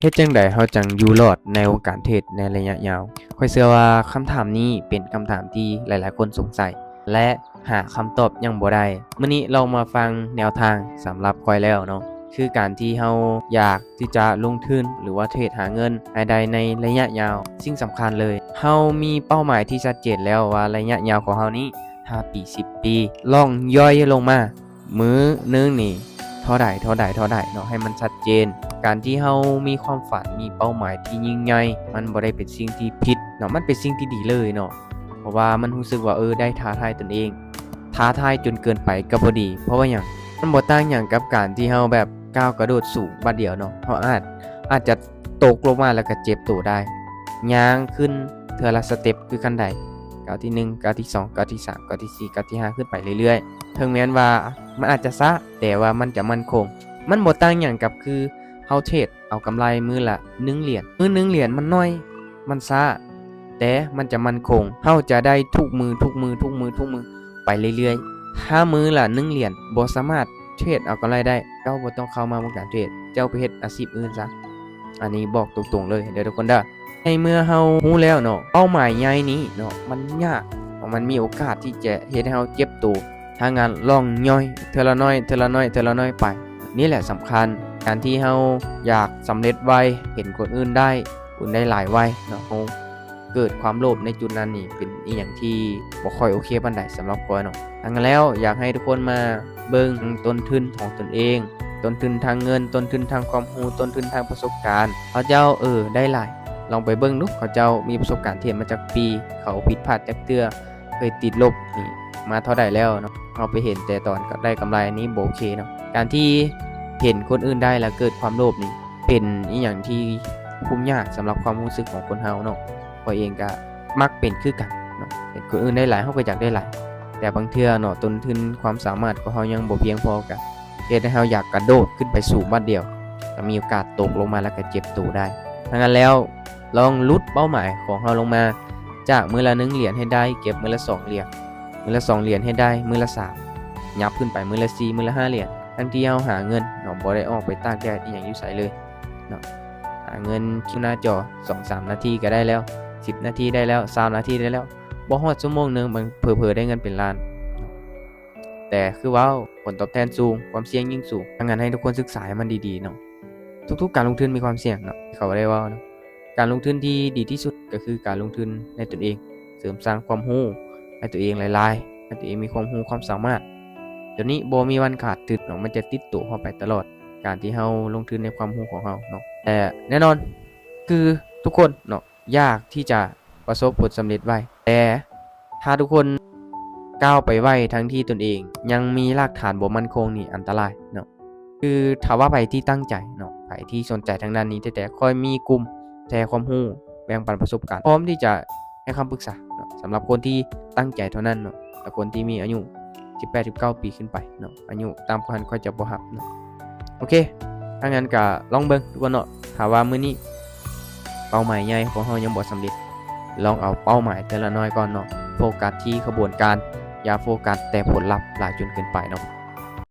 ເຮັດຈັ່ງໃດເຮົາຈັ່ງຢູ່ລອດໃນວົງການເທຣດໃນໄລຍະຍາວ? ຂ້ອຍເຊື່ອວ່າຄຳຖາມນີ້ເປັນຄຳຖາມທີ່ຫຼາຍໆຄົນສົງໄສ ແລະ ຫາຄຳຕອບຍັງບໍ່ໄດ້. ມື້ນີ້ລອງມາຟັງແນວທາງສຳລັບຂ້ອຍແລ້ວເນາະ ຄືການທີ່ເຮົາຢາກທີ່ຈະລົງທຶນ ຫຼືວ່າເທຣດຫາເງິນໃຫ້ໄດ້ໃນໄລຍະຍາວ, ສິ່ງສຳຄັນເລີຍ ເຮົາມີເປົ້າໝາຍທີ່ຊັດເຈນແລ້ວວ່າໄລຍະຍາວຂອງເຮົານີ້ ຫ້າປີ ສິບປີ ລອງຍ່ອຍລົງມາ ມື້ໜຶ່ງນີ້ເທົ່າໃດ ເທົ່າໃດ ເທົ່າໃດເນາະ ໃຫ້ມັນຊັດເຈນ. ການທີ່ເຮົາມີຄວາມຝັນ ມີເປົ້າໝາຍທີ່ຍິ່ງໃຫຍ່ ມັນບໍ່ໄດ້ເປັນສິ່ງທີ່ຜິດເນາະ ມັນເປັນສິ່ງທີ່ດີເລີຍເນາະ ເພາະວ່າມັນຮູ້ສຶກວ່າ ເອີ ໄດ້ທ້າທາຍຕົນເອງ. ທ້າທາຍຈົນເກີນໄປກໍບໍ່ດີ. ເພາະວ່າຫຍັງ? ມັນບໍ່ຕ່າງຫຍັງກັບການທີ່ເຮົາແບບກ້າວກະໂດດສູງບາດດຽວເນາະ. ເຮົາອາດ ອາດຈະຕົກລົງມາແລ້ວກໍເຈັບໂຕໄດ້. ຍ່າງຂຶ້ນເທື່ອລະສະເຕັບ ຄືຂັ້ນໄດ ກ້າວທີໜຶ່ງ ກ້າວທີສອງ ກ້າວທີສາມ ກ້າວທີສີ່ ກ້າວທີຫ້າ ຂຶ້ນໄປເລື້ອຍໆ. ເຖິງແມ່ນວ່າມັນອາດຈະຊ້າ ແຕ່ວ່າມັນຈະໝັ້ນຄົງ. ມັນບໍ່ຕ່າງຫຍັງກັບຄືເຮົາເທຣດ ເອົາກຳໄລມື້ລະໜຶ່ງຫຼຽນ. ມື້ໜຶ່ງຫຼຽນມັນໜ້ອຍ ມັນຊ້າ ແຕ່ມັນຈະໝັ້ນຄົງ. ເຮົາຈະໄດ້ທຸກມື້ ທຸກມື້ ທຸກມື້ ທຸກມື້ ໄປເລື້ອຍໆ. ຖ້າມື້ລະໜຶ່ງຫຼຽນບໍ່ສາມາດເທຣດເອົາກຳໄລໄດ້, ເຈົ້າບໍ່ຕ້ອງເຂົ້າມາວົງການເທຣດ, ເຈົ້າໄປເຮັດອາຊີບອື່ນຊະ. ອັນນີ້ບອກຕົງໆເລີຍເດີທຸກຄົນເດີ. ໃນເມື່ອເຮົາຮູ້ແລ້ວເນາະ, ເປົ້າໝາຍໃຫຍ່ນີ້ເນາະ, ມັນຍາກ, ມັນມີໂອກາດທີ່ຈະເຮັດໃຫ້ເຮົາເຈັບໂຕ. ຖ້າງານລອງຍ່ອຍເທື່ອລະໜ້ອຍ ເທື່ອລະໜ້ອຍ ເທື່ອລະໜ້ອຍໄປ. ນີ້ແຫຼະສຳຄັນ, ການທີ່ເຮົາຢາກສຳເລັດໄວ, ເຫັນຄົນອື່ນໄດ້, ຄົນໄດ້ຫຼາຍໄວເນາະ, ເຮົາເກີດຄວາມໂລບໃນຈຸດນັ້ນນີ້ ເປັນອີ່ຫຍັງທີ່ບໍ່ຄ່ອຍໂອເຄປານໃດສຳລັບຂ້ອຍເນາະ. ດັ່ງນັ້ນແລ້ວ ຢາກໃຫ້ທຸກຄົນມາເບິ່ງຕົ້ນທຶນຂອງຕົນເອງ, ຕົ້ນທຶນທາງເງິນ, ຕົ້ນທຶນທາງຄວາມຮູ້, ຕົ້ນທຶນທາງປະສົບການ. ເຂົາເຈົ້າ, ເອີ, ໄດ້ຫຼາຍ. ລອງໄປເບິ່ງດູ, ເຂົາເຈົ້າມີປະສົບການເທຣດມາຈັກປີ, ເຂົາຜິດພາດຈັກເທື່ອ, ເຄີຍຕິດລົບນີ້ມາເທົ່າໃດແລ້ວເນາະ. ເຮົາໄປເຫັນແຕ່ຕອນໄດ້ກຳໄລນີ້ບໍ່ໂອເຄເນາະ. ການທີ່ເຫັນຄົນອື່ນໄດ້ແລ້ວເກີດຄວາມໂລບນີ້ ເປັນອີ່ຫຍັງທີ່ຄຸມຍາກສຳລັບຄວາມຮູ້ສຶກຂອງຄົນເຮົາເນາະ. ຂ້ອຍເອງກະມັກເປັນຄືກັນເນາະ, ເຫັນຄົນອື່ນໄດ້ຫຼາຍ ເຮົາກໍຢາກໄດ້ຫຼາຍ. ແຕ່ບາງເທື່ອເນາະ, ຕົ້ນທຶນຄວາມສາມາດຂອງເຮົາຍັງບໍ່ພຽງພໍ ກະເຮັດໃຫ້ເຮົາຢາກກະໂດດຂຶ້ນໄປສູງບາດດຽວ, ກໍມີໂອກາດຕົກລົງມາແລ້ວກໍເຈັບໂຕໄດ້. ດັ່ງນັ້ນແລ້ວ ລອງຫຼຸດເປົ້າໝາຍຂອງເຮົາລົງມາ ຈາກມື້ລະໜຶ່ງຫຼຽນໃຫ້ໄດ້ ເກັບມື້ລະສອງຫຼຽນ, ມື້ລະສອງຫຼຽນໃຫ້ໄດ້ ມື້ລະສາມ, ຫຍັບຂຶ້ນໄປມື້ລະສີ່ ມື້ລະຫ້າຫຼຽນ. ທັງທີ່ເຮົາຫາເງິນເນາະ, ບໍ່ໄດ້ອອກໄປຕາກແດດອີ່ຫຍັງຢູ່ໃສເລີຍເນາະ. ຫາເງິນຢູ່ໜ້າຈໍສອງສາມນາທີກໍໄດ້ແລ້ວ, ສິບນາທີໄດ້ແລ້ວ, ຊາວນາທີໄດ້ແລ້ວ, ບໍ່ຮອດຊົ່ວໂມງໜຶ່ງ ບາງ ເຜີໆໄດ້ເງິນເປັນລ້ານ. ແຕ່ຄືເວົ້າ, ຜົນຕອບແທນສູງ, ຄວາມສ່ຽງຍິ່ງສູງ. ດັ່ງນັ້ນໃຫ້ທຸກຄົນສຶກສາໃຫ້ມັນດີໆເນາະ. ທຸກໆການລົງທຶນມີຄວາມສ່ຽງເນາະ, ທີ່ເຂົາໄດ້ເວົ້າເນາະ. ການລົງທຶນທີ່ດີທີ່ສຸດກໍຄືການລົງທຶນໃນຕົນເອງ, ເສີມສ້າງຄວາມຮູ້ໃຫ້ຕົວເອງຫຼາຍໆ, ໃຫ້ຕົວເອງມີຄວາມຮູ້ຄວາມສາມາດ. ຕົວນີ້ບໍ່ມີວັນຂາດທຶນເນາະ, ມັນຈະຕິດໂຕເຮົາໄປຕະຫຼອດ, ການທີ່ເຮົາລົງທຶນໃນຄວາມຮູ້ຂອງເຮົາເນາະ. ແຕ່ແນ່ນອນ ຄືທຸກຄົນເນາະ ຢາກທີ່ຈະປະສົບຜົນສຳເລັດໄວ, ແຕ່ຖ້າທຸກຄົນກ້າວໄປໄວ ທັງທີ່ຕົນເອງຍັງມີລາກຖານບໍ່ໝັ້ນຄົງນີ້ ອັນຕະລາຍເນາະ. ຄືຖ້າວ່າໃຜທີ່ຕັ້ງໃຈເນາະ, ໃຜທີ່ສົນໃຈທາງດ້ານນີ້ແທ້ໆ, ຂ້ອຍມີກຸ່ມແຊຄວາມຮູ້, ແບ່ງປັນປະສົບການ, ພ້ອມທີ່ຈະໃຫ້ຄຳປຶກສາເນາະ, ສຳລັບຄົນທີ່ຕັ້ງໃຈເທົ່ານັ້ນເນາະ, ແລະ ຄົນທີ່ມີອາຍຸສິບແປດ ສິບເກົ້າປີຂຶ້ນໄປເນາະ, ອາຍຸຕ່ຳກວ່ານັ້ນຂ້ອຍຈະບໍ່ຮັບເນາະ. ໂອເຄ, ຖ້າຊັ້ນກໍລອງເບິ່ງທຸກຄົນເນາະ. ຖ້າວ່າມື້ນີ້ເປົ້າໝາຍໃຫຍ່ຂອງເຮົາຍັງບໍ່ສຳເລັດ, ລອງເອົາເປົ້າໝາຍແຕ່ລະນ້ອຍກ່ອນເນາະ. ໂຟກັສທີ່ຂະບວນການ, ຢ່າໂຟກັສແຕ່ຜົນລັບຫຼາຍຈົນເກີນໄປເນາະ.